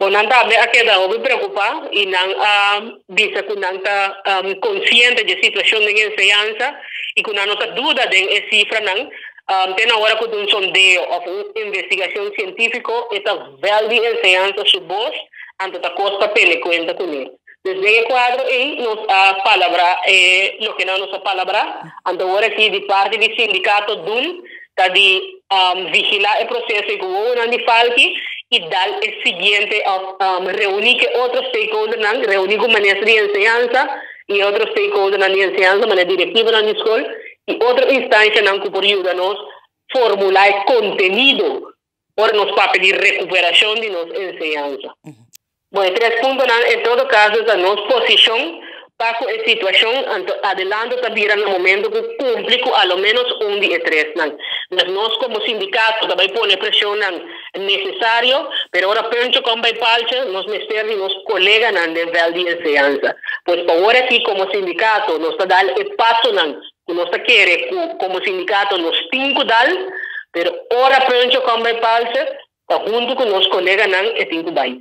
Bon, nan tambe a keda hopi preokupá i nan a bisa ku nan ta konsiente di e situashon den enseñansa i ku nan no ta duda den e sifranan. Te na ora ku ta un sondeo òf un investigashon sientífiko e ta vèl di enseñansa su bos, anto ta kos pa tene kuenta kuné. Dus den e kuadro ei nos a palabrá e loke nan nos a palabrá. Anto ora aki di parti di sindikato dun ta di vigilá e proseso i ku wowonan di falki i dal e siguiente òf reuní ku e otro stakeholdernan, reuní ku minister di enseñansa i e otro stakeholdernan di enseñansa manera direktivonan di skol i otro instanshanan ku por yuda nos formulá e kontenido ora nos papia di rekuperashon di nos enseñansa. Bon, e tres puntonan en todo kaso ta nos posishon pa ku e situashon, anto adelanto ta bira na momento ku kumpli ku a lo ménos un di e tresnan. Pues nos komo sindikato ta bai pone preshonnan nesesario, pero ora Pencho kon bai palcha, nos mester di nos koleganan den vèlt di enseñansa. Pues pa ora aki komo sindikato nos ta dal e pasonan ku nos ta kere ku komo sindikato nos tin ku dal, pero ora Pencho kon bai palcha, ta huntu ku nos koleganan e tin ku bai.